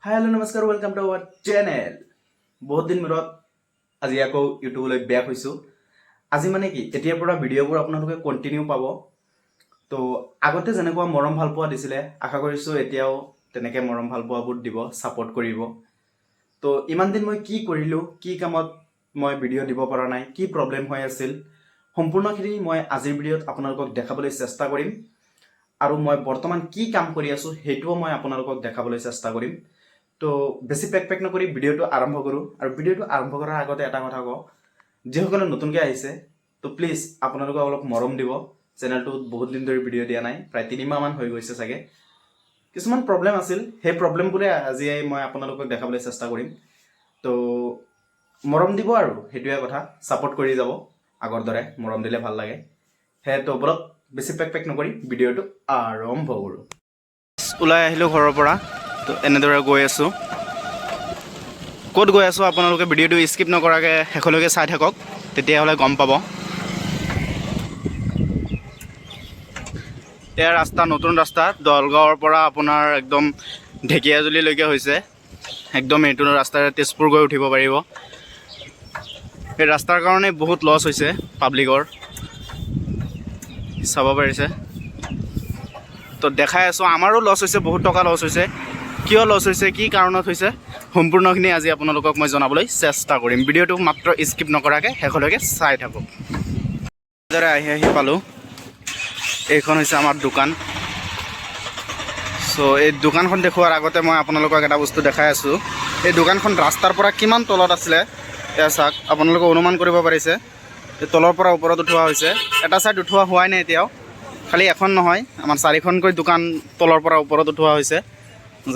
হাই, hello', নমস্কাৰ, welcome to our channel. বহুত দিন মূৰত আজি আকৌ ইউটিউবলৈ বেক হৈছোঁ। আজি মানে কি, এতিয়াৰ পৰা ভিডিঅ'বোৰ আপোনালোকে কণ্টিনিউ পাব। তো আগতে যেনেকুৱা মৰম ভাল পোৱা দিছিলে, আশা কৰিছোঁ এতিয়াও তেনেকৈ মৰম ভাল পোৱাবোৰ দিব, ছাপোৰ্ট কৰিব। তো ইমান দিন মই কি কৰিলোঁ, কি কামত মই ভিডিঅ' দিব পৰা নাই, কি প্ৰব্লেম হৈ আছিল, সম্পূৰ্ণখিনি মই আজিৰ ভিডিঅ'ত আপোনালোকক দেখাবলৈ চেষ্টা কৰিম। আৰু মই বৰ্তমান কি কাম কৰি আছোঁ, সেইটোও মই আপোনালোকক দেখাবলৈ চেষ্টা কৰিম। তো বেছি পেক পেক নকৰি ভিডিঅ'টো আৰম্ভ কৰোঁ। আৰু ভিডিঅ'টো আৰম্ভ কৰাৰ আগতে এটা কথা কওঁ, যিসকলে নতুনকৈ আহিছে, তো প্লিজ আপোনালোকে অলপ মৰম দিব। চেনেলটোত বহুত দিন ধৰি ভিডিঅ' দিয়া নাই, প্ৰায় 3 মাহমান হৈ গৈছে চাগে। কিছুমান প্ৰব্লেম আছিল, সেই প্ৰব্লেমবোৰে আজি মই আপোনালোকক দেখাবলৈ চেষ্টা কৰিম। তো মৰম দিব আৰু সেইটোৱে কথা, ছাপোৰ্ট কৰি যাব আগৰ দৰে। মৰম দিলে ভাল লাগে। সেয়ে তো বলক, বেছি পেক পেক নকৰি ভিডিঅ'টো আৰম্ভ কৰোঁ। ওলাই আহিলোঁ ঘৰৰ পৰা, তো এনেদৰে গৈ আছোঁ। ক'ত গৈ আছোঁ, আপোনালোকে ভিডিঅ'টো স্কিপ নকৰাকৈ শেষলৈকে চাই থাকক, তেতিয়াহ'লে গম পাব। এয়া ৰাস্তা, নতুন ৰাস্তা, দলগাঁৱৰ পৰা আপোনাৰ একদম ঢেকীয়াজুলিলৈকে হৈছে। একদম এইটো ৰাস্তাৰে তেজপুৰ গৈ উঠিব পাৰিব। এই ৰাস্তাৰ কাৰণে বহুত লছ হৈছে পাব্লিকৰ, চাব পাৰিছে। তো দেখাই আছোঁ, আমাৰো লছ হৈছে, বহুত টকা লছ হৈছে। কিয় লছ হৈছে, কি কাৰণত হৈছে, সম্পূৰ্ণখিনি আজি আপোনালোকক মই জনাবলৈ চেষ্টা কৰিম। ভিডিঅ'টো মাত্ৰ স্কিপ নকৰাকৈ শেষলৈকে চাই থাকক। এনেদৰে আহি আহি পালোঁ। এইখন হৈছে আমাৰ দোকান। চ' এই দোকানখন দেখুওৱাৰ আগতে মই আপোনালোকক এটা বস্তু দেখাই আছোঁ। এই দোকানখন ৰাস্তাৰ পৰা কিমান তলত আছিলে, এয়া চাওক। আপোনালোকে অনুমান কৰিব পাৰিছে। এই তলৰ পৰা ওপৰত উঠোৱা হৈছে। এটা ছাইড উঠোৱা হোৱাই নাই এতিয়াও। খালি এখন নহয়, আমাৰ চাৰিখনকৈ দোকান তলৰ পৰা ওপৰত উঠোৱা হৈছে,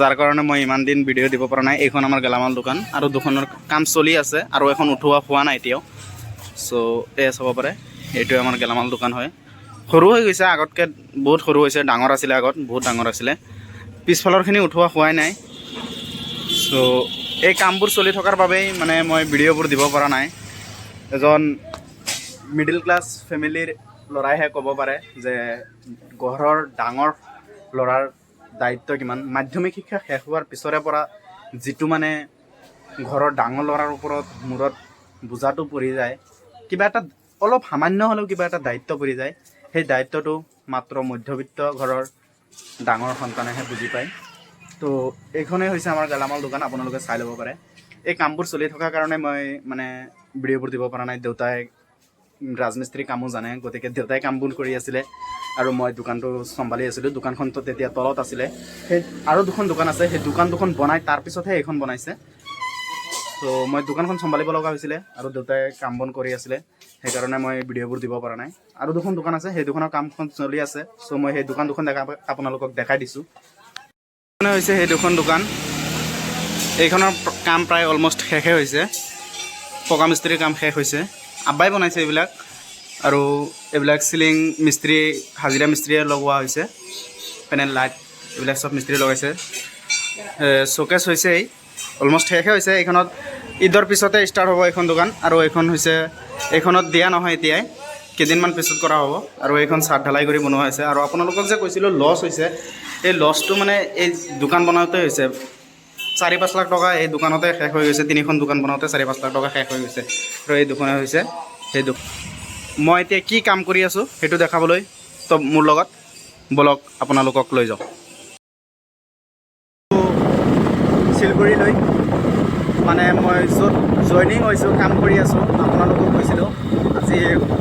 যাৰ কাৰণে মই ইমান দিন ভিডিঅ' দিব পৰা নাই। এইখন আমাৰ গেলামাল দোকান আৰু দুখনৰ কাম চলি আছে আৰু এখন উঠোৱা হোৱা নাই এতিয়াও। চ' এয়া চাব পাৰে, এইটোৱে আমাৰ গেলামাল দোকান হয়। সৰু হৈ গৈছে, আগতকৈ বহুত সৰু হৈছে। ডাঙৰ আছিলে আগত, বহুত ডাঙৰ আছিলে। পিছফালৰখিনি উঠোৱা হোৱাই নাই। চ' এই কামবোৰ চলি থকাৰ বাবেই মানে মই ভিডিঅ'বোৰ দিব পৰা নাই। এজন মিডিল ক্লাছ ফেমিলিৰ ল'ৰাইহে ক'ব পাৰে যে ঘৰৰ ডাঙৰ ল'ৰাৰ দায়িত্ব কিমান। মাধ্যমিক শিক্ষা শেষ হোৱাৰ পিছৰে পৰা যিটো মানে ঘৰৰ ডাঙৰ ল'ৰাৰ ওপৰত মূৰত বোজাটো পৰি যায়, কিবা এটা অলপ সামান্য হ'লেও কিবা এটা দায়িত্ব পৰি যায়, সেই দায়িত্বটো মাত্ৰ মধ্যবিত্ত ঘৰৰ ডাঙৰ সন্তানেহে বুজি পায়। তো এইখনেই হৈছে আমাৰ গেলামাল দোকান, আপোনালোকে চাই ল'ব পাৰে। এই কামবোৰ চলি থকাৰ কাৰণে মই মানে ভিডিঅ'বোৰ দিব পৰা নাই। দেউতাই ৰাজমিস্ত্ৰী কামো জানে, গতিকে দেউতাই কামবোৰ কৰি আছিলে আৰু মই দোকানটো চম্ভালি আছিলোঁ। দোকানখনতো তেতিয়া তলত আছিলে। সেই আৰু দুখন দোকান আছে, সেই দোকান দুখন বনাই তাৰপিছতহে এইখন বনাইছে। ত' মই দোকানখন চম্ভালিব লগা হৈছিলে আৰু দেউতাই কাম বন কৰি আছিলে, সেইকাৰণে মই ভিডিঅ'বোৰ দিব পৰা নাই। আৰু দুখন দোকান আছে, সেই দুখনৰ কামখন চলি আছে। চ' মই সেই দোকান দুখন আপোনালোকক দেখাই দিছোঁ। এইখনে হৈছে সেই দুখন দোকান। এইখনৰ কাম প্ৰায় অলমষ্ট শেষে হৈছে। পকা মিস্ত্ৰীৰ কাম শেষ হৈছে। আব্বাই বনাইছে এইবিলাক। আৰু এইবিলাক চিলিং মিস্ত্ৰী, হাজিৰা মিস্ত্ৰীয়ে লগোৱা হৈছে। পেনেল, লাইট, এইবিলাক চব মিস্ত্ৰী লগাইছে। শ্ব'কেছ হৈছে, এই অলমষ্ট শেষে হৈছে। এইখনত ঈদৰ পিছতে ষ্টাৰ্ট হ'ব এইখন দোকান। আৰু এইখন হৈছে, এইখনত দিয়া নহয় এতিয়াই, কেইদিনমান পিছত কৰা হ'ব। আৰু এইখন চাট ঢালাই কৰি বনোৱা হৈছে। আৰু আপোনালোকক যে কৈছিলোঁ লছ হৈছে, এই লছটো মানে এই দোকান বনাওঁতে হৈছে। 4-5 লাখ টকা এই দোকানতে শেষ হৈ গৈছে। তিনিখন দোকান বনাওঁতে 4-5 লাখ টকা শেষ হৈ গৈছে। আৰু এই দোকানে হৈছে সেই দোকান। মই এতিয়া কি কাম কৰি আছোঁ, সেইটো দেখাবলৈ তো মোৰ লগত বলক, আপোনালোকক লৈ যাওঁ শিলগুৰিলৈ। মানে মই য'ত জইনিং হৈছোঁ, কাম কৰি আছোঁ, আপোনালোকক কৈছিলোঁ আজি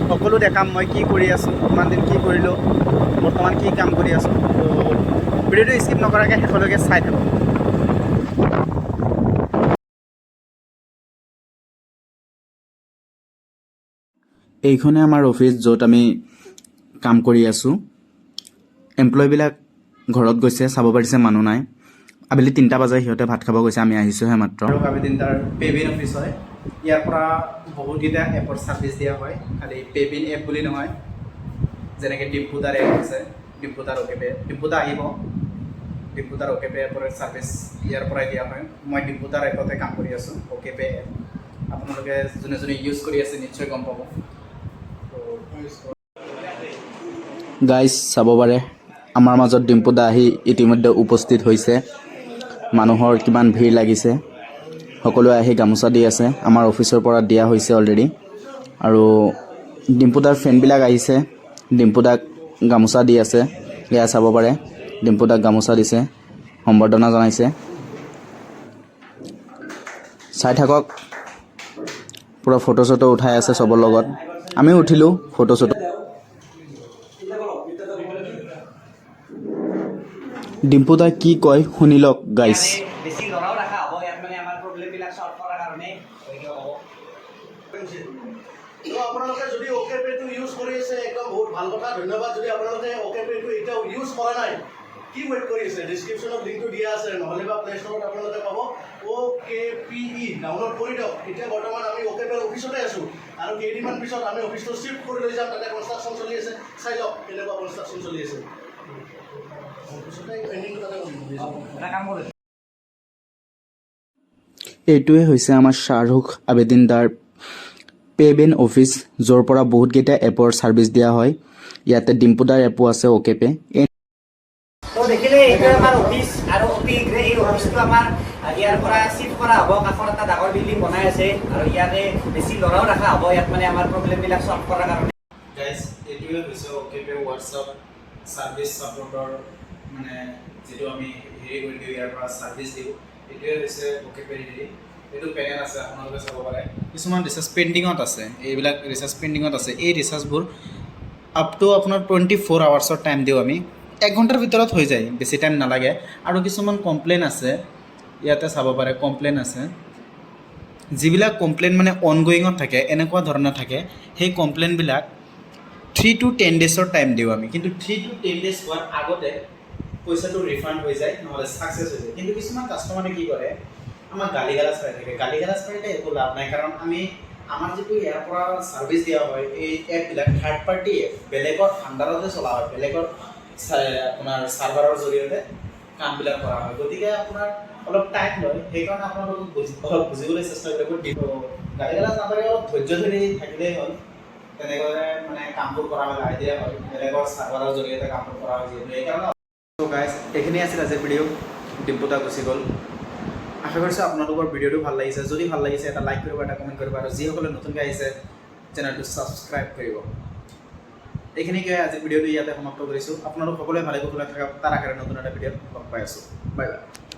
সকলো দেখাম, মই কি কৰি আছোঁ, ইমান দিন কি কৰিলোঁ, বৰ্তমান কি কাম কৰি আছোঁ। তো ভিডিঅ'টো স্কিপ নকৰাকৈ শেষলৈকে চাই থাকক। এইখনে আমাৰ অফিচ, য'ত আমি কাম কৰি আছোঁ। এমপ্লয়ীবিলাক ঘৰত গৈছে, চাব পাৰিছে মানুহ নাই। আবেলি 3টা বাজে, সিহঁতে ভাত খাব গৈছে, আমি আহিছোঁহে মাত্ৰ। আৰু আবেদিন তাৰ পেবিন অফিচ হয়। ইয়াৰ পৰা বহুতকেইটা এপৰ ছাৰ্ভিচ দিয়া হয়, খালি পেবিন এপ বুলি নহয়। যেনেকৈ ডিম্পুদাৰ এপ আছে, ডিম্পুদাৰ অ'কে পে, ডিম্পুদা আহিব, ডিম্পুদাৰ অ'কে পে এপৰ ছাৰ্ভিচ ইয়াৰ পৰাই দিয়া হয়। মই ডিম্পুদাৰ এপতে কাম কৰি আছোঁ, অ'কে পে এপ। আপোনালোকে যোনে যোনে ইউজ কৰি আছে, নিশ্চয় গম পাব। তো গাইজ, চাব পাৰে, আমাৰ মাজত ডিম্পুদা আহি ইতিমধ্যে উপস্থিত হৈছে। মানুহৰ কিমান ভিৰ লাগিছে। সকলোৱে আহি গামোচা দি আছে। আমাৰ অফিচৰ পৰা দিয়া হৈছে অলৰেডি। আৰু ডিম্পুদাৰ ফ্ৰেণ্ডবিলাক আহিছে, ডিম্পুদাক গামোচা দি আছে। এয়া চাব পাৰে, ডিম্পুদাক গামোচা দিছে, সম্বৰ্ধনা জনাইছে। চাই থাকক। পূৰা ফটো চটো উঠাই আছে চবৰ লগত। আমিও উঠিলোঁ ফটো চটো। ডিম্পুদাই কি কয় শুনি লওক গাইছ। বেছি ল'ৰাও ৰাখা হ'ব ইয়াত, মানে আমাৰ প্ৰব্লেমবিলাক চল্ভ কৰাৰ কাৰণে। কিবা ক'ব? তো আপোনালোকে যদি অ'কে পে'টো ইউজ কৰি আছে, একদম বহুত ভাল কথা, ধন্যবাদ। যদি আপোনালোকে অ'কে পে'টো এতিয়াও ইউজ কৰা নাই, কি ৱেইট কৰি আছে? ডিছক্ৰিপশ্যনত লিংকটো দিয়া আছে, নহ'লে বা প্লে ষ্ট'ৰত আপোনালোকে পাব অ'কেপিই, ডাউনলোড কৰি দিয়ক। এতিয়া বৰ্তমান আমি অ'কে পে'ৰ অফিচতে আছোঁ আৰু কেইদিনমান পিছত আমি অফিচটো শ্বিফ্ট কৰি লৈ যাম। তাতে কনষ্ট্ৰাকশ্যন চলি আছে। চাই লওক কেনেকুৱা কনষ্ট্ৰাকশ্যন চলি আছে। অফিচতে এণ্ডিংটো তাতে কৰিম। এটা কাম কৰোঁ। এইটোৱে হৈছে আমাৰ শ্বাহৰুখ আবেদিন দাৰ পে'বেন অফিচ, য'ৰ পৰা বহুতকেইটা এপৰ ছাৰ্ভিচ দিয়া হয়। ইয়াতে ডিম্পুদাৰ এপো আছে, অ'কে পে'। তো দেখিলে, এইটো আমাৰ অফিচ আৰু অতি শীঘ্ৰে এই অফিচটো আমাৰ ইয়াৰ পৰা চিফ্ট কৰা হ'ব। কাষত এটা ডাঙৰ বিল্ডিং বনাই আছে আৰু ইয়াতে বেছি ল'ৰাও ৰাখা হ'ব ইয়াত, মানে আমাৰ প্ৰব্লেমবিলাক চল্ভ কৰাৰ কাৰণে। গাইজ, এইটোৱে হৈছে অ'কে পে' হোৱাটছআপ ছাৰ্ভিচ ছাপৰ্টৰ, মানে যিটো আমি হেৰি কৰি দিওঁ, ইয়াৰ পৰা ছাৰ্ভিচ দিওঁ। এইটোৱে হৈছে অ'কে পে' হেৰি। এইটো পেনেল আছে, আপোনালোকে চাব পাৰে। কিছুমান ৰিচাৰ্জ পেণ্ডিঙত আছে, এইবিলাক ৰিচাৰ্জ পেণ্ডিঙত আছে। এই ৰিচাৰ্জবোৰ আপ টু আপোনাৰ 24 আৱাৰ্ছৰ টাইম দিওঁ আমি। এক ঘণ্টাৰ ভিতৰত হৈ যায়, বেছি টাইম নালাগে। আৰু কিছুমান কমপ্লেইন আছে, ইয়াতে চাব পাৰে, কমপ্লেইন আছে। যিবিলাক কমপ্লেইন মানে অনগয়িঙত থাকে, এনেকুৱা ধৰণৰ থাকে, সেই কমপ্লেইনবিলাক 3 টু 10 ডেজৰ টাইম দিওঁ আমি। কিন্তু 3 টু 10 ডেজ হোৱাৰ আগতে পইচাটো ৰিফাণ্ড হৈ যায়, নহ'লে ছাকচেছ হৈ যায়। কিন্তু কিছুমান কাষ্টমাৰে কি কৰে, আমাক গালি গালাজ পাৰি থাকে। গালি গালাজ পাৰিলে একো লাভ নাই, কাৰণ আমি আমাৰ যিটো ইয়াৰ পৰা ছাৰ্ভিচ দিয়া হয়, এই এপবিলাক থাৰ্ড পাৰ্টি এপ, বেলেগৰ আণ্ডাৰতে চলা হয়, বেলেগৰ আপোনাৰ ছাৰ্ভাৰৰ জৰিয়তে কামবিলাক কৰা হয়। গতিকে আপোনাৰ অলপ টাইম লয়। সেইকাৰণে আপোনালোকক অলপ বুজিবলৈ চেষ্টা কৰিব। গালি গালাজ নাপাৰি অলপ ধৈৰ্য ধৰি থাকিলেই হ'ল। তেনেকৈ মানে কামবোৰ কৰা হয়, লাহে ধীৰে হয়। বেলেগৰ ছাৰ্ভাৰৰ জৰিয়তে কামবোৰ কৰা হয় যিহেতু, সেইকাৰণে। গাইজ, এইখিনি আছিল আজিৰ ভিডিঅ'। ডিম্পুদা গুচি গ'ল। আশা কৰিছোঁ আপোনালোকৰ ভিডিঅ'টো ভাল লাগিছে। যদি ভাল লাগিছে, এটা লাইক কৰিব, এটা কমেণ্ট কৰিব আৰু যিসকলে নতুনকৈ আহিছে, চেনেলটো ছাবস্ক্ৰাইব কৰিব। এইখিনিকে আজিৰ ভিডিঅ'টো ইয়াতে সমাপ্ত কৰিছোঁ। আপোনালোক সকলোৱে ভালে কুশলে থাকক, তাৰ আশাৰে নতুন এটা ভিডিঅ'ত লগ পাই আছোঁ। Bye bye.